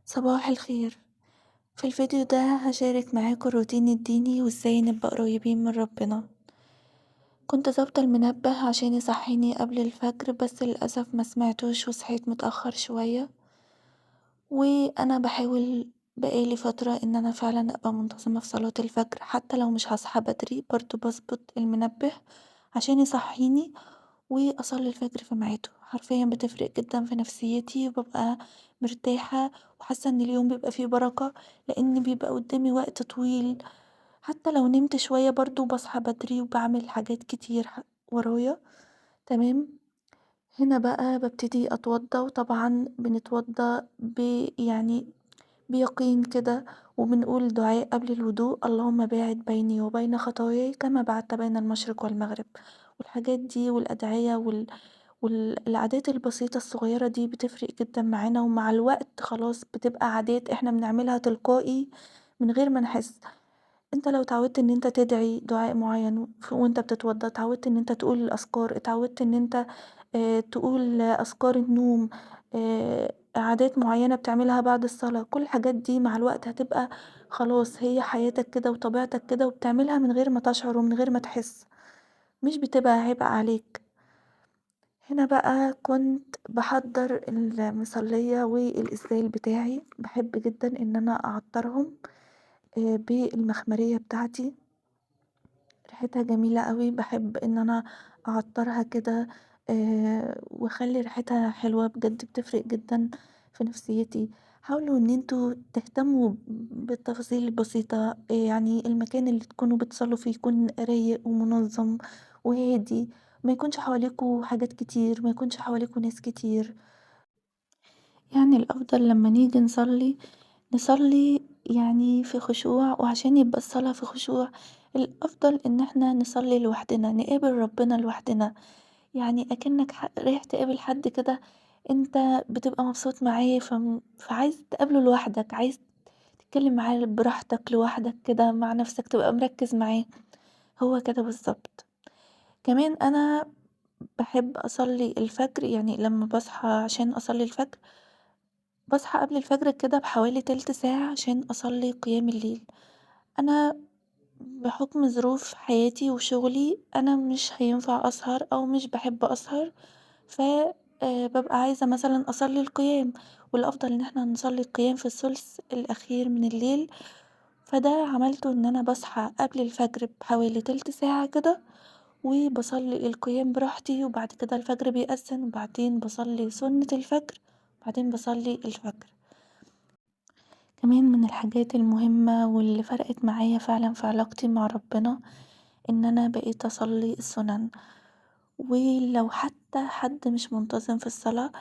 صباح الخير. في الفيديو ده هشارك معاكم الروتين الديني وازاي نبقى قريبين من ربنا. كنت ظابطة المنبه عشان يصحيني قبل الفجر، بس للأسف ما سمعتوش وصحيت متأخر شوية. وانا بحاول بقالي فترة ان انا فعلا ابقى منتظمة في صلاة الفجر، حتى لو مش هصحى بدري برضو بظبط المنبه عشان يصحيني واصلي الفجر في ميعاده. حرفيا بتفرق جدا في نفسيتي، وببقى مرتاحة وحاسة ان اليوم بيبقى فيه بركة، لان بيبقى قدامي وقت طويل. حتى لو نمت شوية برضو بصحى بدري وبعمل حاجات كتير ورايا. تمام. هنا بقى ببتدي اتوضى، وطبعا بنتوضى بيقين كده، وبنقول دعاء قبل الوضوء: اللهم باعد بيني وبين خطاياي كما بعدت بين المشرق والمغرب. والحاجات دي والأدعية والعادات البسيطة الصغيرة دي بتفرق جدا معانا، ومع الوقت خلاص بتبقى عادات احنا بنعملها تلقائي من غير ما نحس. انت لو اتعودت ان انت تدعي دعاء معين وانت بتتوضى، اتعودت ان انت تقول الاذكار، اتعودت ان انت تقول اذكار النوم، عادات معينة بتعملها بعد الصلاة، كل الحاجات دي مع الوقت هتبقى خلاص هي حياتك كده وطبيعتك كده، وبتعملها من غير ما تشعر ومن غير ما تحس، مش بتبقى عبء عليك. هنا بقى كنت بحضر المصلية والإسدال بتاعي. بحب جدا ان انا اعطرهم بالمخمرية بتاعتي، ريحتها جميلة قوي، بحب ان انا اعطرها كده، واخلي ريحتها حلوة بجد، بتفرق جدا في نفسيتي. حاولوا ان انتوا تهتموا بالتفاصيل البسيطة، المكان اللي تكونوا بتصلوا فيه يكون رايق ومنظم وهادي، ما يكونش حواليكوا حاجات كتير، ما يكونش حواليكوا ناس كتير. الافضل لما نيجي نصلي نصلي في خشوع، وعشان يبقى الصلاة في خشوع الافضل ان احنا نصلي لوحدنا، نقابل ربنا لوحدنا. اكنك رايح تقابل حد كده انت بتبقى مبسوط معاه، فعايز تقابله لوحدك، عايز تتكلم معاه براحتك لوحدك كده مع نفسك، تبقى مركز معاه. هو كده بالظبط. كمان انا بحب اصلي الفجر، لما بصحى عشان اصلي الفجر بصحى قبل الفجر كده بحوالي تلت ساعة عشان اصلي قيام الليل. انا بحكم ظروف حياتي وشغلي انا مش هينفع اسهر او مش بحب اسهر، ببقى عايزة مثلا اصلي القيام، والافضل ان احنا نصلي القيام في الثلث الاخير من الليل. فده عملته ان انا بصحى قبل الفجر بحوالي تلت ساعة كده وبصلي القيام براحتي، وبعد كده الفجر بيأذن، وبعدين بصلي سنة الفجر، وبعدين بصلي الفجر. كمان من الحاجات المهمة واللي فرقت معايا فعلا في علاقتي مع ربنا ان انا بقيت اصلي السنن. ولو حتى حد مش منتظم في الصلاة،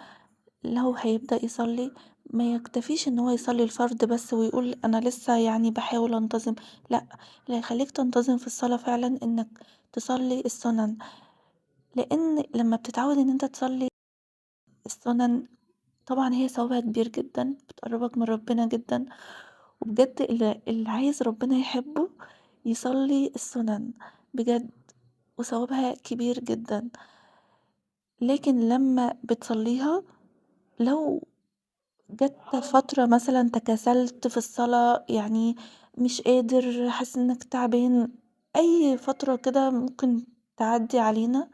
لو هيبدأ يصلي ما يكتفيش ان هو يصلي الفرض بس ويقول انا لسه بحاول انتظم، لا، اللي هيخليك تنتظم في الصلاة فعلا انك تصلي السنن، لان لما بتتعود ان انت تصلي السنن طبعا هي ثوابها كبير جدا، بتقربك من ربنا جدا. وبجد اللي عايز ربنا يحبه يصلي السنن بجد، وثوابها كبير جدا. لكن لما بتصليها لو جت فترة مثلا تكاسلت في الصلاة، مش قادر، حاسس انك تعبان، اي فترة كده ممكن تعدي علينا،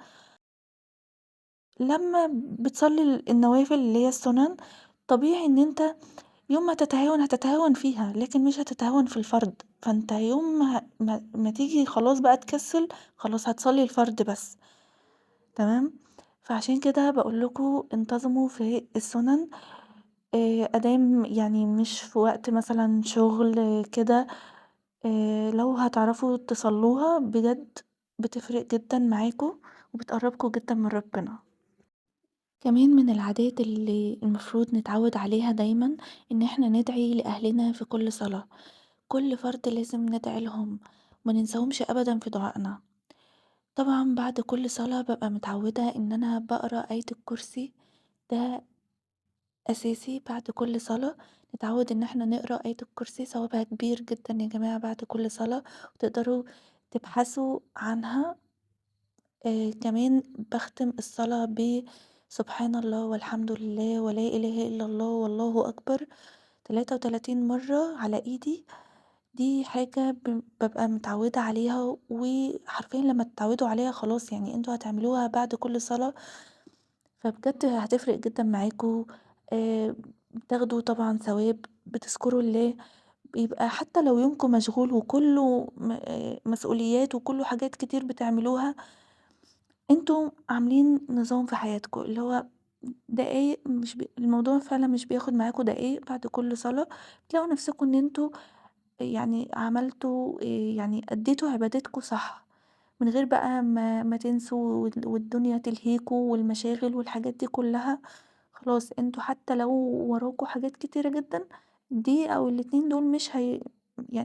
لما بتصلي النوافل اللي هي السنن طبيعي ان انت يوم ما تتهاون هتتهاون فيها، لكن مش هتتهاون في الفرض. فانت يوم ما تيجي خلاص بقى تكسل، خلاص هتصلي الفرض بس. تمام؟ فعشان كده بقول لكم انتظموا في السنن، ادام مش في وقت مثلا شغل كده، لو هتعرفوا تصلوها بجد بتفرق جدا معاكم وبتقربكم جدا من ربنا. كمان من العادات اللي المفروض نتعود عليها دايما ان احنا ندعي لأهلنا في كل صلاة. كل فرد لازم ندعي لهم، ما ننساهمش ابدا في دعائنا. طبعا بعد كل صلاة ببقى متعودة ان انا بقرأ آية الكرسي، ده اساسي بعد كل صلاة نتعود ان احنا نقرأ آية الكرسي، ثوابها كبير جدا يا جماعة بعد كل صلاة، وتقدروا تبحثوا عنها. كمان بختم الصلاة ب سبحان الله والحمد لله ولا إله إلا الله والله أكبر. 33 مرة على إيدي. دي حاجة بابقى متعودة عليها، وحرفيًا لما تتعودوا عليها خلاص انتوا هتعملوها بعد كل صلاة، فبجد هتفرق جدًا معاكم. بتاخدوا طبعًا ثواب، بتذكروا الله، بيبقى حتى لو يومكم مشغول وكله مسؤوليات وكله حاجات كتير بتعملوها، انتوا عاملين نظام في حياتكم اللي هو دقايق، مش الموضوع فعلًا مش بياخد معاكم دقايق. بعد كل صلاة بتلاقوا نفسكم ان انتوا عملتوا، أديتوا عبادتكم صح، من غير بقى ما تنسوا والدنيا تلهيكوا والمشاغل والحاجات دي كلها. خلاص انتوا حتى لو وراكوا حاجات كتيرة جدا، دي او الاتنين دول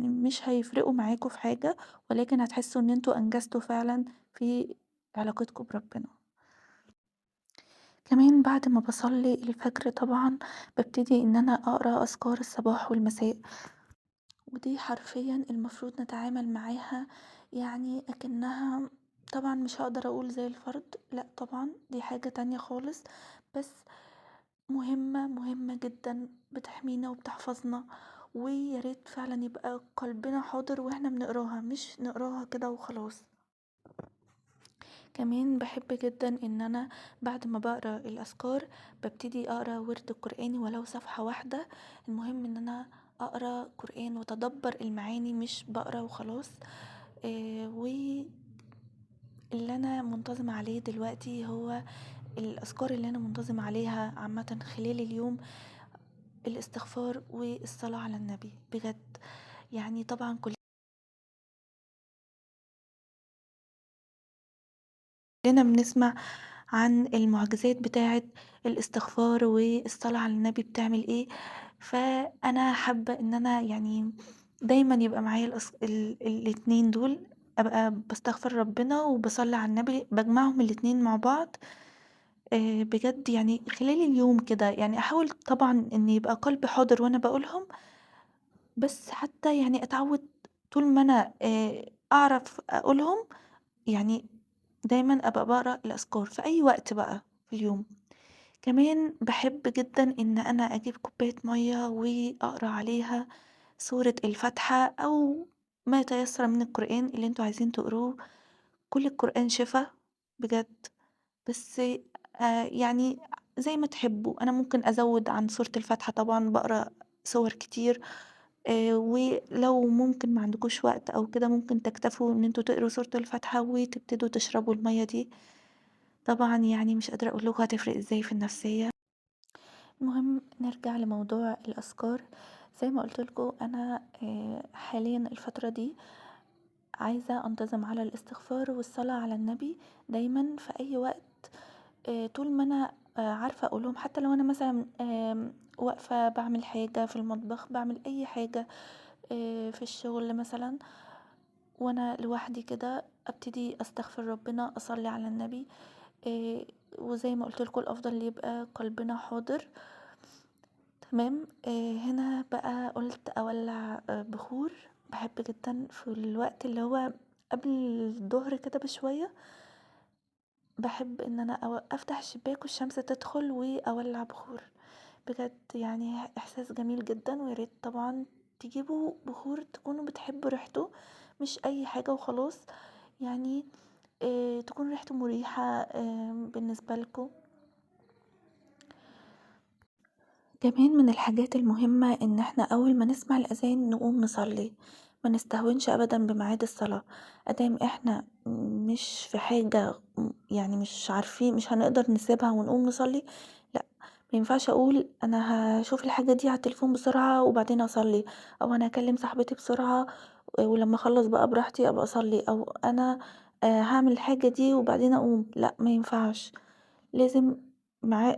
مش هيفرقوا معاكوا في حاجة، ولكن هتحسوا ان انتوا انجزتوا فعلا في علاقتكم بربنا. كمان بعد ما بصلي الفجر طبعا ببتدي ان انا اقرأ اذكار الصباح والمساء، ودي حرفيا المفروض نتعامل معاها اكنها، طبعا مش هقدر اقول زي الفرض، لا طبعا دي حاجة تانية خالص، بس مهمة، مهمة جدا، بتحمينا وبتحفظنا، ويا ريت فعلا يبقى قلبنا حاضر واحنا بنقراها، مش نقراها كده وخلاص. كمان بحب جدا ان انا بعد ما بقرا الاذكار ببتدي اقرا ورد القرآن ولو صفحة واحدة. المهم ان انا اقرا قرآن وتدبر المعاني، مش بقرا وخلاص. و اللي انا منتظمة عليه دلوقتي هو الاذكار اللي انا منتظمة عليها عامة خلال اليوم، الاستغفار والصلاة على النبي بجد. طبعا كلنا بنسمع عن المعجزات بتاعة الاستغفار والصلاة على النبي بتعمل ايه، فأنا حابة ان انا دايما يبقى معايا الاتنين دول، ابقى بستغفر ربنا وبصلي على النبي، بجمعهم الاتنين مع بعض. بجد خلال اليوم كده، احاول طبعا ان يبقى قلبي حاضر وانا بقولهم، بس حتى اتعود طول ما انا، اعرف اقولهم، دايما ابقى بقرا الاذكار في اي وقت بقى في اليوم. كمان بحب جدا ان انا اجيب كوبايه ميه واقرا عليها سوره الفاتحه او ما تيسر من القران اللي انتوا عايزين تقروه. كل القران شفا بجد، بس، زي ما تحبوا. انا ممكن ازود عن سوره الفاتحه طبعا، بقرا سور كتير، ولو ممكن ما عندكوش وقت او كده ممكن تكتفوا ان انتوا تقروا سوره الفاتحه وتبتدوا تشربوا الميه دي. طبعا مش قادره اقول لكم هتفرق ازاي في النفسيه. المهم نرجع لموضوع الاذكار. زي ما قلت لكم انا، حاليا الفتره دي عايزه انتظم على الاستغفار والصلاه على النبي دايما في اي وقت، طول ما انا، عارفه اقولهم، حتى لو انا مثلا، واقفه بعمل حاجه في المطبخ، بعمل اي حاجه، في الشغل مثلا وانا لوحدي كده، ابتدي استغفر ربنا، اصلي على النبي، وزي ما قلت لكم الافضل يبقى قلبنا حاضر. تمام. هنا بقى قلت اولع، بخور. بحب جدا في الوقت اللي هو قبل الظهر كده بشوية، بحب ان انا افتح الشباك والشمس تدخل واولع بخور، بجد احساس جميل جدا. ويا ريت طبعا تجيبوا بخور تكونوا بتحبوا ريحته، مش اي حاجة وخلاص، تكون ريحته مريحة، بالنسبة لكم. كمان من الحاجات المهمة ان احنا اول ما نسمع الاذان نقوم نصلي، ما نستهونش ابدا بميعاد الصلاة. ادام احنا مش في حاجة، مش عارفين، مش هنقدر نسيبها ونقوم نصلي، لا ما ينفعش اقول انا هشوف الحاجة دي على التليفون بسرعة وبعدين اصلي، او انا هكلم صاحبتي بسرعة ولما اخلص بقى براحتي ابقى اصلي، او انا، هعمل الحاجة دي وبعدين اقوم. لا ما ينفعش، لازم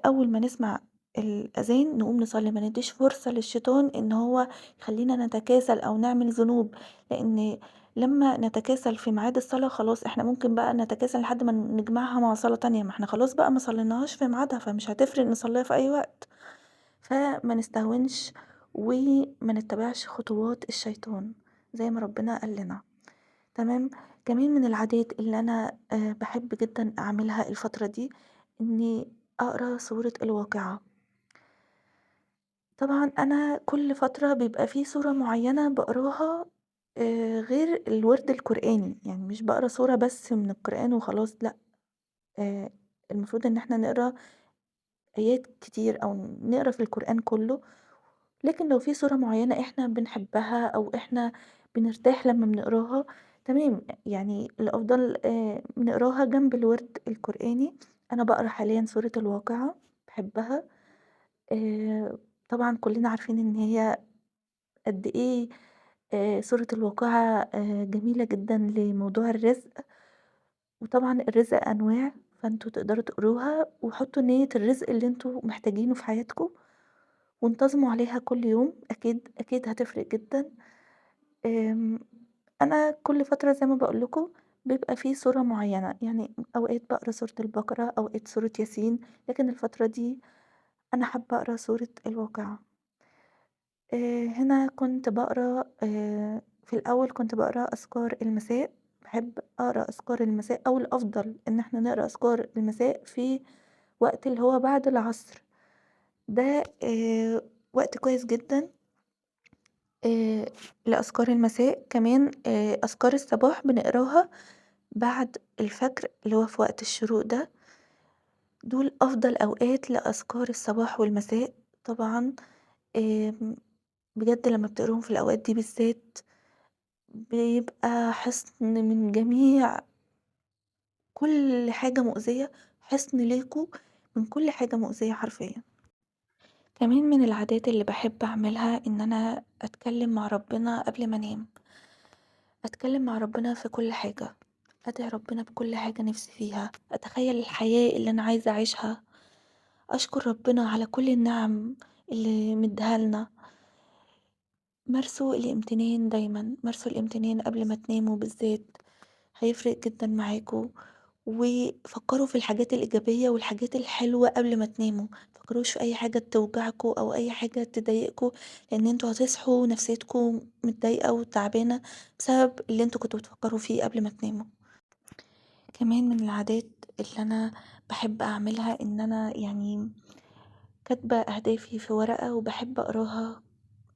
اول ما نسمع الأذان نقوم نصلي، ما نديش فرصة للشيطان إن هو يخلينا نتكاسل أو نعمل ذنوب، لأن لما نتكاسل في ميعاد الصلاة خلاص احنا ممكن بقى نتكاسل لحد ما نجمعها مع صلاة تانية، ما احنا خلاص بقى ما صليناهاش في ميعادها، فمش هتفرق نصليها في أي وقت. فما نستهونش وما نتبعش خطوات الشيطان زي ما ربنا قال لنا. تمام. كمان من العادات اللي أنا، بحب جدا أعملها الفترة دي إني أقرأ سورة الواقعة. طبعًا أنا كل فترة بيبقى في سورة معينة باقراها غير الوِرد القرآني، يعني مش باقرا سورة بس من القرآن وخلاص لأ، آآ المفروض إن إحنا نقرا آيات كتير أو نقرا في القرآن كله، لكن لو في سورة معينة إحنا بنحبها أو إحنا بنرتاح لما بنقراها تمام، يعني الأفضل نقراها جنب الوِرد القرآني. أنا باقرا حاليًا سورة الواقعة، باحبها. آآ طبعًا كلنا عارفين إن هي قد إيه سورة الواقعة جميلة جدًا لموضوع الرزق، وطبعًا الرزق أنواع، فأنتم تقدروا تقروها وحطوا نية الرزق اللي أنتم محتاجينه في حياتكم وانتظموا عليها كل يوم، أكيد، أكيد هتفرق جدًا. أنا كل فترة زي ما باقول لكم بيبقى في سورة معينة، يعني أوقات باقرا سورة البقرة، أوقات سورة ياسين، لكن الفترة دي أنا حابة أقرا سورة الواقعة. هنا كنت باقرا في الأول كنت باقرا أذكار المساء، باحب أقرا أذكار المساء أو الأفضل إن إحنا نقرا أذكار المساء في وقت اللي هو بعد العصر، ده وقت كويس جدًا لأذكار المساء. كمان أذكار الصباح بنقراها بعد الفجر اللي هو في وقت الشروق ده، دول أفضل أوقات لأذكار الصباح والمساء. طبعًا بجد لما بتقروهم في الأوقات دي بالذات بيبقى حصن من جميع كل حاجة مؤذية، حصن ليكوا من كل حاجة مؤذية حرفيا. كمان من العادات اللي بحب أعملها إن أنا أتكلم مع ربنا قبل ما أنام، أتكلم مع ربنا في كل حاجة، أدعي ربنا بكل حاجة نفسي فيها، أتخيل الحياة اللي أنا عايزة أعيشها، أشكر ربنا على كل النعم اللي مديها لنا. مارسوا الامتنان دايما، مارسوا الامتنان قبل ما تناموا بالذات، هيفرق جدا معاكوا. وفكروا في الحاجات الإيجابية والحاجات الحلوة قبل ما تناموا، متفكروش في أي حاجة توجعكوا أو أي حاجة تضايقكوا، لأن انتوا هتصحوا نفسيتكوا متضايقة وتعبانة بسبب اللي انتوا كنتوا بتفكروا فيه قبل ما تناموا. كمان من العادات اللي أنا بحب أعملها إن أنا كاتبة أهدافي في ورقة وبحب أقراها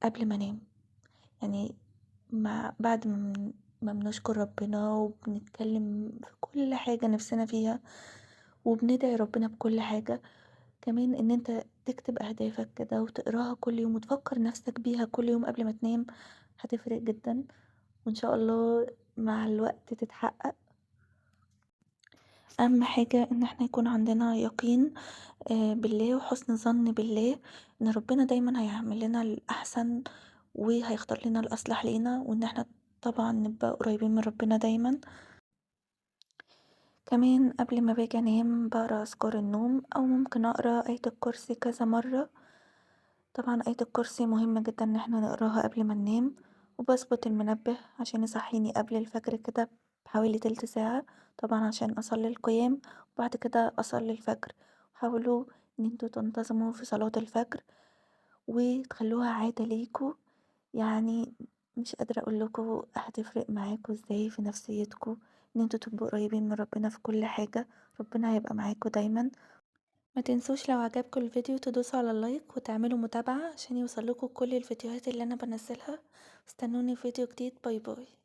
قبل ما أنام، بعد ما بنشكر ربنا وبنتكلم في كل حاجة نفسنا فيها وبندعي ربنا بكل حاجة، كمان إن أنت تكتب أهدافك كده وتقراها كل يوم وتفكر نفسك بيها كل يوم قبل ما تنام هتفرق جدا، وإن شاء الله مع الوقت تتحقق. أهم حاجة إن احنا يكون عندنا يقين بالله وحسن ظن بالله إن ربنا دايما هيعمل لنا الأحسن وهيختار لنا الأصلح لينا، وإن احنا طبعا نبقى قريبين من ربنا دايما. كمان قبل ما باجي أنام بقرأ أذكار النوم أو ممكن أقرأ آية الكرسي كذا مرة. طبعا آية الكرسي مهمة جدا إن احنا نقراها قبل ما ننام، وبظبط المنبه عشان يصحيني قبل الفجر كده بحوالي تلت ساعة، طبعا عشان أصلي القيام وبعد كده أصلي الفجر. حاولوا إن انتوا تنتظموا في صلاة الفجر وتخلوها عادة ليكوا، مش قادرة أقول لكم هتفرق معاكوا ازاي في نفسيتكوا إن انتوا تبقوا قريبين من ربنا في كل حاجة، ربنا هيبقى معاكوا دايما. ما تنسوش لو عجبكم الفيديو تدوسوا على اللايك وتعملوا متابعة عشان يوصلكوا كل الفيديوهات اللي أنا بنزلها. استنوني في فيديو جديد. bye bye.